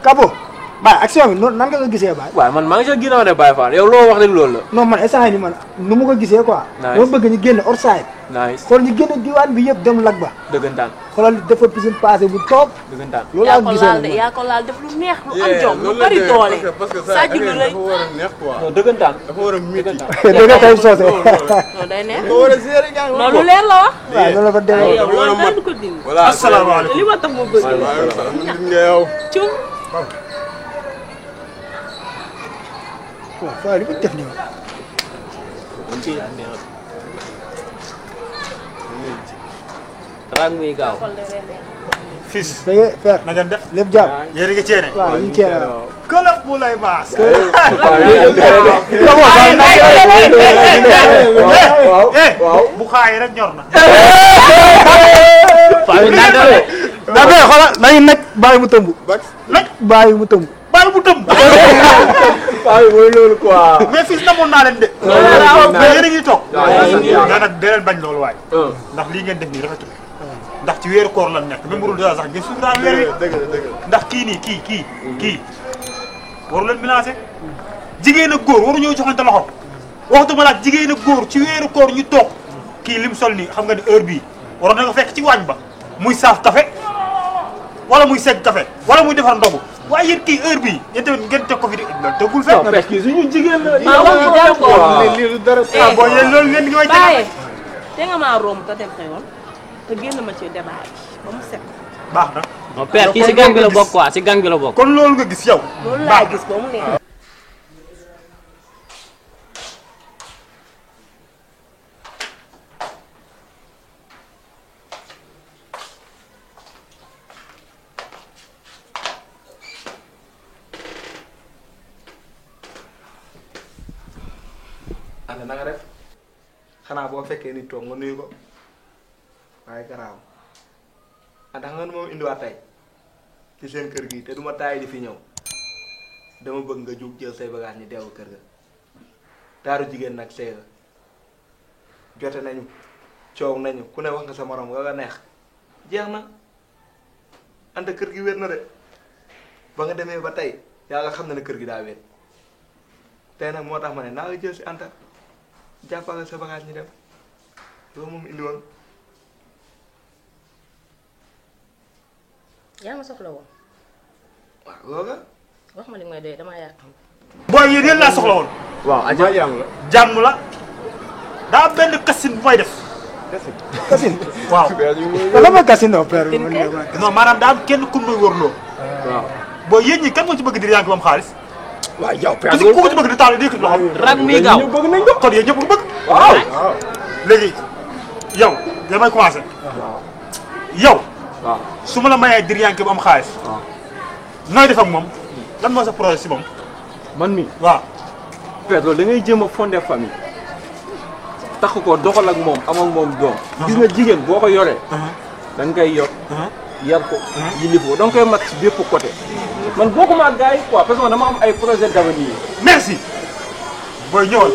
Kapo Baye action bi noonu nan nga ko gisee Baye. waaw man maa ngi sa ginnaaw ne Baye Fall yow loo wax rek loolu la. non man instant yii man nu ma ko gisee quoi. nice dama bëgg ñu génn outside. nice xool ñu génn diwaan bi yëpp dem lag ba. dëggantaan. xoolal dafa piscine passé bu toog. dëggantaan. loolu laa gisee nag yaa ko laal def lu neex lu am jom lu bari doole. Sadji lu lay dafa war a neex quoi. non dëggantaan. dafa war a métti. dëgg la tey soose. non day neex. dafa war a gérer gars yi. loolu leer la wax. waaw loolu la fa demee. yow loolu dara du ko dindi. voilà asalaamaaleykum. li ma tax ma bëgg. yow. cum. waaw Faye li mu def nii woon. rang muy gaaw. fils da ngay faire na ngeen def lépp jàpp. yéen a ngi ceene waaw ñu ceene waaw. këlëb bu lay baas bu xaay rek ñor na après xoolal dañuy nekk bàyyi mu tëmb. nag bàyyi mu tëmb. bàyyi bu tëm waaw mooy loolu quoi. mais fils namoon naa leen de mais yéen a ngi toog nga nag dee leen bañ loolu waay ndax lii ngeen def nii rafetul ndax ci weeru koor lan nekk même burul dara sax ngeen suturaan weer wi ndax kii nii kii waru leen menacé jigéen ak góor waru ñëw joxante loxo waxtuma laaj jigéen ak góor ci weeru koor ñu toog kii lim sol nii xam nga ni heure bii waroon na ko fekk ci waañ ba muy saaf café wala muy segg café wala muy defar ndogu waaye yéen kii heure bii yéen tamit ngeen teg ko fi di loolu tegul fekk non parce que suñu jigéen la. lii lu dara. boo yéen loolu ngeen ngi may Baye te nga maa romb te dem xewoon te génn ma ci débat bi ba mu set. baax na non père kii si gang bi la bokk quoi si gang bi la bokk. kon loolu nga gis yow loolu laa gis ba mu neex. Anda na nga def xanaa boo fekkee nit toog nga nuyu ko waaye garaaw ndax nga moom indiwaat tey ci seen kër gi te duma taay di fi ñëw dama bëgg nga jug jël say bagage ñi deewu kër ga taaru jigéen nag sey jote nañu coow nañu ku ne wax nga sa morom nga neex jeex na anda kër gi wér na de ba nga demee ba tey yaa nga xam ne kër gi daa wér tey nag moo tax ma ne naa nga jël si anta jàppale sa bagage ñu dem loolu moom indi woon. yaa ma soxla woon. waaw loolu la. wax ma li may doy damaa yàq. booy yéen yéen laa soxla woon waaw aja jàmm la daa benn kasin bu may def Kassin. waaw lan mooy Kassin non père. non maanaam daa am kenn ku muy wërloo waaw. booy yéen ñi kan moo ci bëgg di yaa ngi am xaalis waaw yow parce que ku ko ci bëgg di taal di yëkkati loxo rang muy gaaw. bëgg nañ ko. kon yéen ñëpp ko bëgg waaw. léegi yow damay commencé yow waaw. su ma la mayee dir yaa ngi bu am xaalis waaw. nooy def ak moom lan moo sa projet si moom man mi waaw père loolu da ngay jéem a fonder famille tax ko doxal ak moom am ak moom doom. gis nga jigéen boo ko yoree. da nga koy yor. yar ko. yilif ko da nga koy mat si bépp côté. man bokkuma ak gars yi quoi parce que dama am ay projet d'avenir. merci booy ñëwal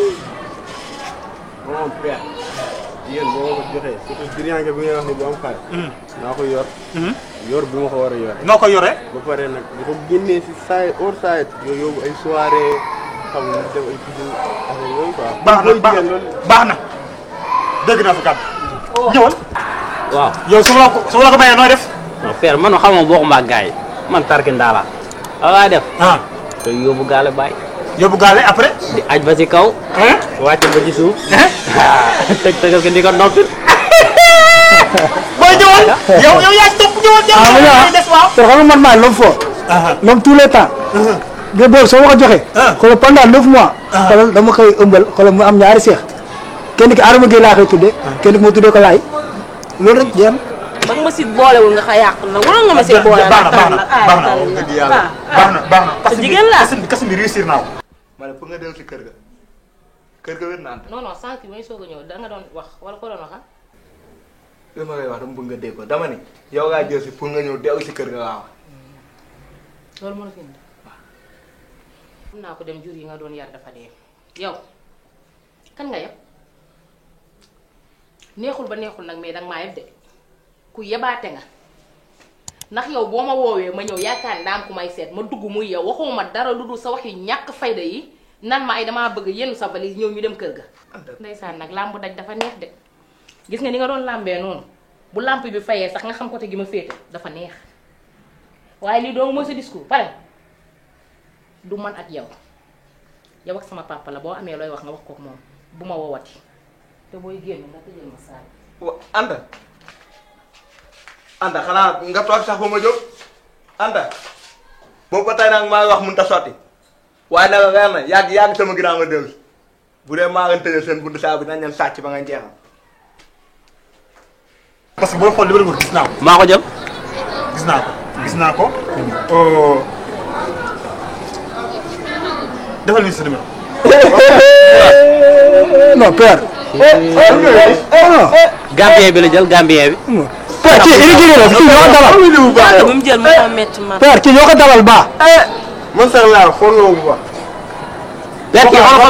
moom père yéen boo ma ko joxee surtout diriyanke bi nga wax ni bu am xaalis. naa ko yor. yor bi ma ko war a yore. noo ko yoree ba pare nag di ko génnee si saa hors saa yooyu yóbbu ay soirée xam nga def ay piscine affaire yooyu quoi. baax na baax na dégg naa fa kàddu ñëwal waaw. yow su ma la ko mayee nooy def non père man xam nga bokkuma ak gars yi man tarki ndaala. waaw def. te yóbbu gaale bàyyi. yóbbu gaale après di aj ba ci kaw. wàcc ba ci suuf. tëgal ko di ko noppi. booy ñëwal yow yaa ci topp ñëwal ñëwal des waaw te xam nga man maay l'homme fort. l'homme tous les temps. nga boobu soo ma ko joxee. xoolal pendant 9 mois. xoolal dama koy ëmbal xoolal mu am ñaari seex. kenn ki Adama Gueye laa koy tuddee. kenn ki moo tuddee ko laay loolu rek jeex na. ba nga ma si boolewul nga xa yàq nag wala nga ma si boole. baax na dëgg yàlla. baax na te jigéen laa kasin bi réussir naa ko ma ne pour nga dellu si kër ga wér na anta. non non sànq bi may soog a ñëw da nga doon wax wala ko doon wax ah. li ma lay wax dama bëgg nga dégg ko dama ni yow ngaa jël si pour nga ñëw dellu si kër ga waaw. loolu moo la fi indi. xam naa ko dem jur yi nga doon yar dafa dee. yow kan nga yeb neexul ba neexul nag mais danga maa yeb de ku yebaate nga ndax yow boo ma woowee ma ñëw yaakaar ne daam ku may seet ma dugg muy yow waxuma dara lu dul sa wax yu ñàkk fayda yi nan ma ay damaa bëgg yenn sa valise ñëw ñu dem kër ga. ndeysaan nag làmb daj dafa neex de gis nga ni nga doon làmbee noonu bu làmp bi fayee sax nga xam côté gi ma féete dafa neex waaye lii doo mooy sa discours pare du man ak yow ak sama papa la boo amee looy wax nga wax ko moom bu ma woowati te booy génn nga tëjal ma saal. Anta xanaa nga toog sax ba ma jóg Anta boobu ba tey nag maa ngi wax mënut a sotti waaye nag weer na yàgg sama ginnaaw nga dellu bu dee maa leen tëjee seen buntu saa bi nañ leen sàcc ba nga jeexal. parce que booy xool li ma gis naa ko. maa ko jël. gis naa ko. defal ni sa numéro. non père. Gambien bi la jël Gambien bi. père kii irrigué la kii ñoo ko dalal. bu mu jël moo ko métti ma. père kii ñoo ko dalal ba. man sax laa xool nga bu baax. père kii xool ko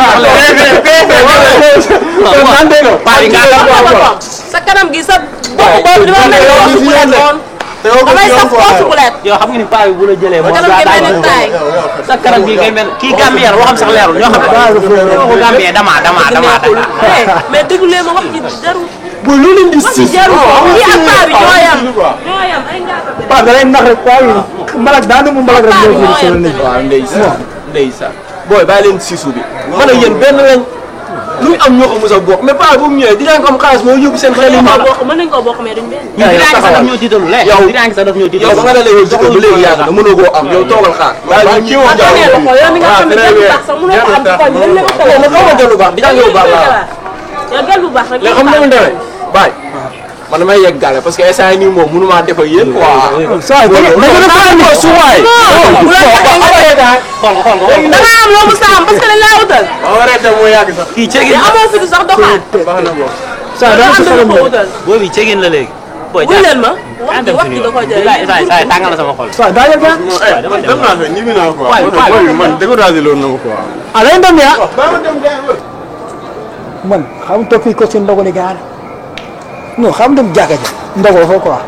sa kanam gi sa bopp boobu dama mel ni woosu bu leen noonu. damay sax woosu bu leen. yow xam nga ni paa bi bu la jëlee moo sa kanam gi ngay mel kii Gambien waxam sax leerul ñoo xam ne Gambien dama mais déglu leen ma wax ji jarul. bu lu leen di wax ji jarul kii ak paa bi ñooyam ay ngaaka bi. paa da lay nax rek paa yi mbalak daanu mu mbalak rek ñoo fi solo nañ. waaw ndeysaan booy bàyyi leen siisu bi man ak yéen benn lañ lu ñu am ñoo ko mos a bokk mais paa bu mu ñëwee dinañ ko am xaalis moo yóbbu seen xel yi ma mën nañ koo bokk mais duñ benn. dinaa ngi sax daf ñoo tiitalu le dinaa ngi sax daf ñoo tiitalu yow ba nga dalee yow jikko ba léegi yàgg na mënoo koo am yow toogal xaar bàyyi kii woon jaww yow mi nga xam ne gel bu baax sax mënoo ko am ci koñ bi ma xaw ma gel bu baax dinaa gel bu baax laa yow gel bu baax rek léegi xam nga mu demee bàyyi man damay yegg gàlle parce que instant nii moom mënu maa def ak yéen quoi. saa yi da nga su waay. da nga am loo mu saam parce que dañ laa wutal. waaw waree dem moo yàgg sax. kii cegin yow amoo fi du sax doxaan. baax na boobu. saa da nga am am ko wutal. booy bi cegin la léegi. booy wuy leen ma wax ji da koo jëlee. saa tàngal na sama xol. saa daa yëg dem naa fa ñibbi naa quoi. man découragé loolu na ma quoi. ah dañu dem ya man xam toog fii ko ci ndogu ni gaar non xam dem jàkka ja ndogoo fa quoi